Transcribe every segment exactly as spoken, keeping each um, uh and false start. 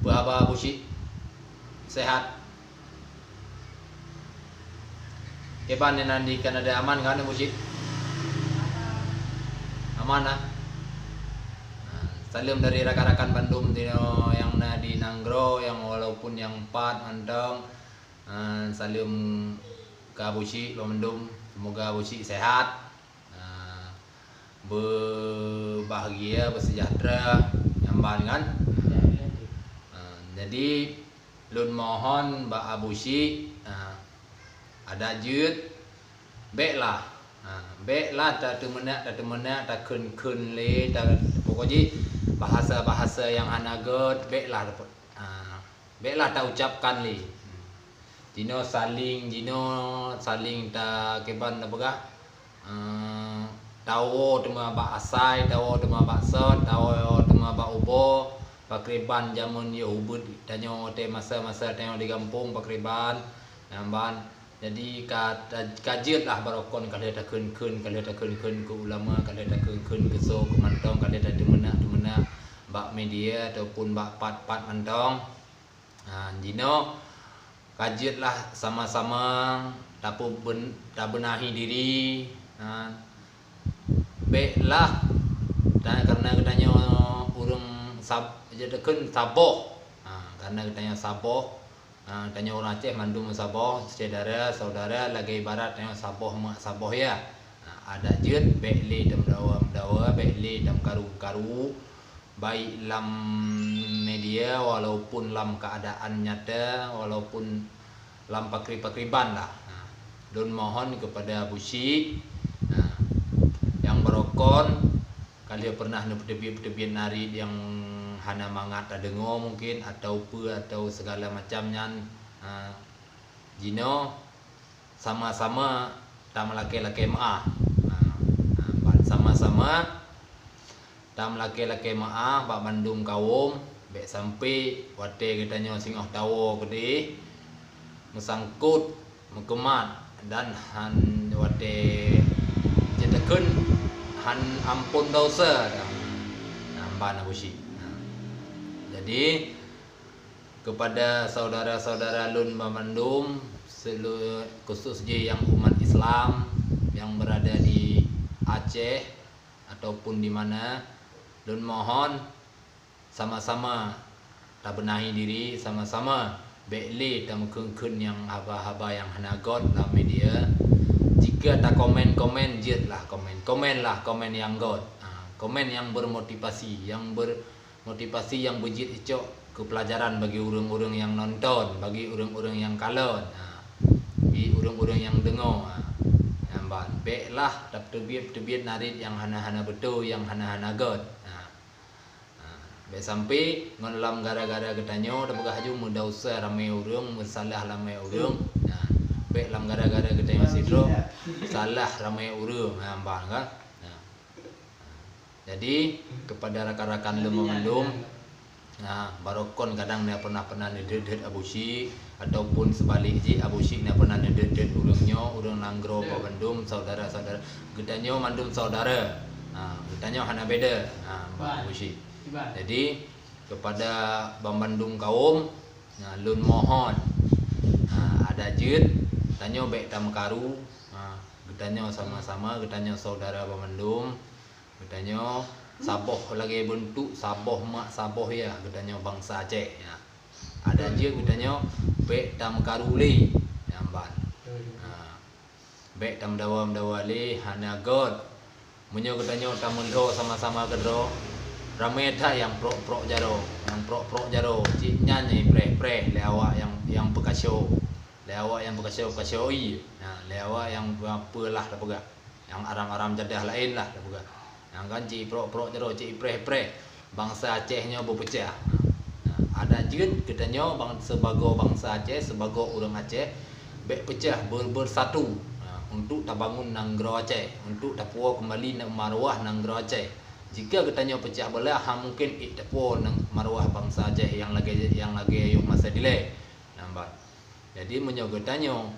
Peue haba Abusyik? Sehat? Kiban nyan di Kanada, aman kan Abusyik? Aman ah? Nah, saleuem dari rakan-rakan bandum tinoe nyang na di nanggroe, nyang walaupun nyang pat mantong. Ah, saleuem keu Abusyik lôn bandum. Semoga Abusyik sehat. Ah, beubahagia, beusejahtera, nyaman kan? Ah, jadi lôn mohon bak Abusyik, ah, adak jeuet, bék lah. Ah, bék lah tateumeunak, tateumeunak, takheun-kheun lé, ta-, pokok jih bahasa-bahasa nyang hana göt, bék lah, ah, bék lah taucapkan lé. Jinoe saléng, jinoe saléng ta-, kiban tapeugah, eh, tawoe teuma bak asai, tawoe teuma bak sot, tawoe teuma bak ubo, pakriban jameun yoh ubeut tanyoe watèe masa-masa tanyoe di gampông pakriban, nyan ban. Jadi ka ta-, ka jeuet lah barokon ka lheueh takheun-kheun, ka lheueh takheun-kheun keu ulama, ka lheueh takheun-kheun keu soe keu mantong, ka lheueh tateumeunak-teumeunak bak media ataupun bak pat-pat mantong. Ha, jinoe ka jeuet lah sama-sama tapeuben-, tabeunahi diri. Ha, bék lah ta-, kareuna geutanyoe ureueng sab-, jeuet takheun saboh. Ha, kareuna geutanyoe saboh. Ha, tanyoe ureueng Aceh mandum saboh, syedara, saudara, lagèe ibarat tanyoe saboh mak saboh ya. Ha, adak jeuet bék lé tameudawa-dawa, bék lé tameukaru-karu, baik lam media walaupun lam keuadaan nyata, walaupun lam pakri-pakriban lah. Ha, lôn mohon keupada Abusyik, ha, nyang barokon, ka lheueh pernah neupeuteubiet-peuteubiet narit nyang hana mangat tadeungoe mungken, atau peue, atau segala macam nyan, ha, jinoe sama-sama tameulakèe-lakèe meu'ah. Ha, ha, ban sama-sama tameulakèe-lakèe meu'ah bak bandum kawöm, bék sampai watèe geutanyoe singoh tawoe keudeh meusangkot, meukeumat dan han watèe jeuet takheun han ampôn desya. Nah, ban Abusyik. Nah, jadi keupada saudara-saudara lôn banmandum, selu-, khusus jih nyang umat Islam nyang beurada di Aceh ataupun di mana, lôn mohon sama-sama tabeunahi diri, sama-sama bék lé tameukheun-kheun nyang haba-haba nyang hana göt lam media. Jika takomen-komen, jeuetlah komen. Komenlah komen nyang göt. Ha, komen nyang bermotivasi, nyang ber-, motivasi nyang beujeuet icok keu peulajaran bagi ureueng-ureueng nyang nonton, bagi ureueng-ureueng nyang kalon, ha, bagi ureueng-ureueng nyang deungoe, ha. Nyan ban, béklah tapeuteubiet-peuteubiet narit nyang hana-hana beutôi, nyang hana-hana göt, ha. Ha, bék sampai ngon lam gara-gara geutanyoe tapeugah laju meudesya ramé ureueng, meusalah ramé ureueng. Ha, bék lam gara-gara geutanyoe sidroe salah ramé ureueng, ha, ban kan? Ha. Jadi, keupada rakan-rakan lôn banmandum, nah, barokon kadang na pernah-pernah neudeuet-deuet Abusyik, ataupun seubalek jih Abusyik na pernah neudeuet-deuet ureueng nyoe, ureueng nanggroe banmandum, saudara-saudara. Geutanyoe mandum saudara. Nah, geutanyoe hana beda. Nah, Abusyik. Jadi, keupada banmandum kawöm, nah, lôn mohon, nah, adak jeuet, tanyoe bék tameukaru, nah, geutanyoe sama-sama, geutanyoe saudara banmandum. Geutanyoe saboh lagèe beuntuk saboh mak saboh ya, geutanyoe bansa Aceh ya. Adak jeuet geutanyoe bék tameukaru lé, nyan ban. Ha. Bék tameudawa-meudawa lé, hana göt. Meunyoe geutanyoe tameulhô sama-sama keudroe, ramé that nyang prok-prok jaroe, nyang prok-prok jaroe, cit nyan nyang preh-preh lé awak nyang, nyang peukaso, lé awak nyang peukaso-peukaso ié, ha, lé awak nyang peue lah tapeugah. Nyang aram-aram jadah laén lah tapeugah. Nyang kan cit iprok-prok jaroe, cit ipreh-ipreh. Bansa Aceh nyoe beupeucah. Nah, adak jeuet geutanyoe bang-, sibagoe bansa Aceh, sibagoe ureueng Aceh, bék peucah, ber-, beusatu, nah, untuk tabangun nanggroe Aceh, untuk tapuwoe keumbali na-, maruah nanggroe Aceh. Jika geutanyoe peucah beulah, han mungken ék tapuwoe nang-, maruah bansa Aceh nyang lagèe, nyang lagèe yoh masa dilèe. Nah, ban. Jadi, meunyoe geutanyoe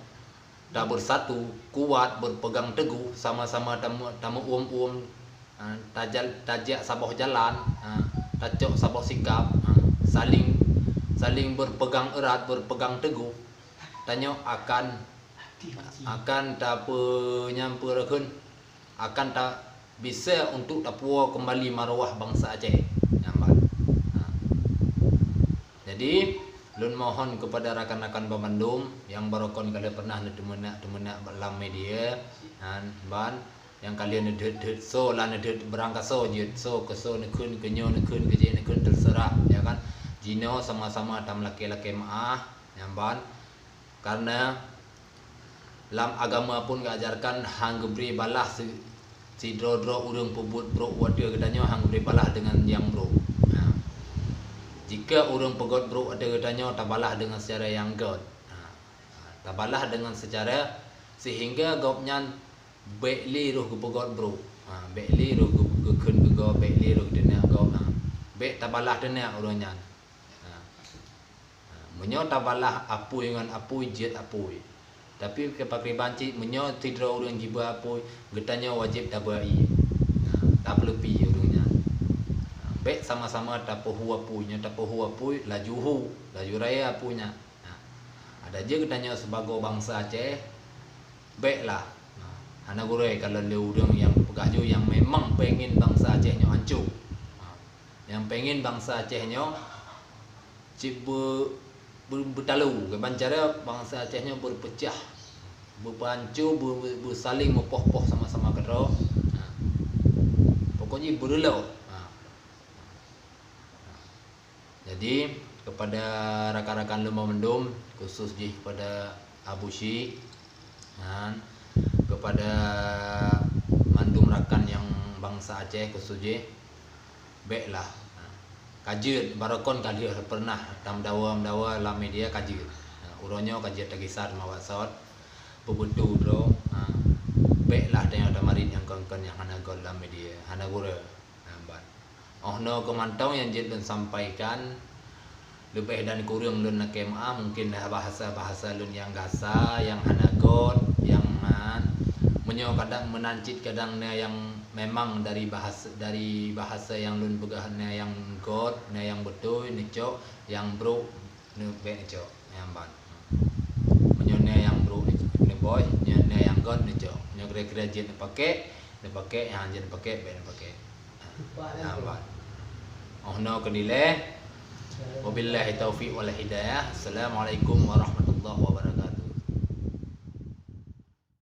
tabeusatu, kuat, berpegang teguh, sama-sama tameu-, tameu-uem-uem, ha, tajal-, tajak saboh jalan, ha, tacok saboh sikap, ha, saling saling berpegang erat, berpegang teguh, tanyoe akan, akan tapeunyampeureukeun, akan ta-, bisa untuk tapuwoe kembali marwah bansa Aceh. Nyan ban. Ha. Jadi, lôn mohon kepada rakan-rakan banmandum nyang barokon ka lheueh pernah neuteumenak-teumenak lam media, nyan ban, nyang ka lheueh neudeuet-deuet soe lah neudeuet beurangkasoe jeuet, soe keu soe neukheun, keu nyoe neukheun, keu jih neukheun, terserah, ya kan. Jinoe sama-sama tameulakée-lakée meu'ah, nyan ban. Karena lam agama pun geuajarkan han geubri balaih si-, sidroe-droe ureuëng peubuet brok u ateueh geutanyoe, han geubri balaih deungon nyang brok. Ha. Jika ureuëng peugöt brok u ateueh geutanyoe, tabalaih deungon secara nyang göt. Ha. Tabalaih deungon secara sehingga gobnyan bék lé roh geupeugöt brok. Ha, bék lé roh geu-, geukheun keu gob, bék lé roh geuteunak gob. Ha. Bék tabalaih teunak ureuëng nyan. Ha. Ha, meunyoe tabalaih apui ngon apui, jeuet apui. Tapi keupakriban cit, meunyoe sidroe ureuëng jiba apui, geutanyoe wajéb taba ié. Ha, tapeuleupi ureuëng nyan. Ha, bék sama-sama tapeuhu apui, nyoe tapeuhu apui, laju hu, laju raya apui nyan. Ha, adak jeuet geutanyoe sibagoe bansa Aceh, bék lah. Ha, hana gurée kalon lé ureuëng nyang peugah ju nyang memang pengen bansa Aceh nyoe hanco. Ha, nyang pengen bansa Aceh nyoe cit beu-, beu-, beutalu, kiban cara bansa Aceh nyoe beupeucah, beupeuhanco, beu-, beu-, beusaléng meupoh-poh sama-sama keudroe. Ha. Pokok jih beureulôh. Ha. Jadi, kepada rakan-rakan lôn banmandum, khusus jih kepada Abu Syik, nyan, kepada mandum rakan nyang bansa Aceh khusus jih, bék lah. Ka jeuet, barokon ka lheueh pernah tameudawa-meudawa lam media, ka jeuet. Uroe nyoe ka jeuet tagisa teuma bak sot, peubeutôi droe, ha, bék lah tanyoe tamarit nyang kon-kon nyang hana göt lam media, hana gurée. Ha, ban. Óh noe keuh mantong nyang jeuet lôn sampaikan, leubeh dan kureueng lôn lakée meu'ah, mungken bahasa-bahasa lôn nyang gasa, nyang hana göt, nyang nyan. Meunyoe kadang meunan cit kadang na nyang memang dari bahas-, dari bahasa nyang lôn peugah na nyang göt, na nyang beutôi, neucok, nyang brok, neu-, bék neucok, nyan ban. Meunyoe na nyang brok neu-, neuboh, nyoe na nyang göt neucok. Nyoe kira-kira jeuet neupakék, neupakék, nyang jeuet neupakék, bék neupakék. Nyan ban. Óh noe keuh dilée. Wabillahi taufiq wal hidayah. Assalamualaikum warahmatullahi wabarakatuh.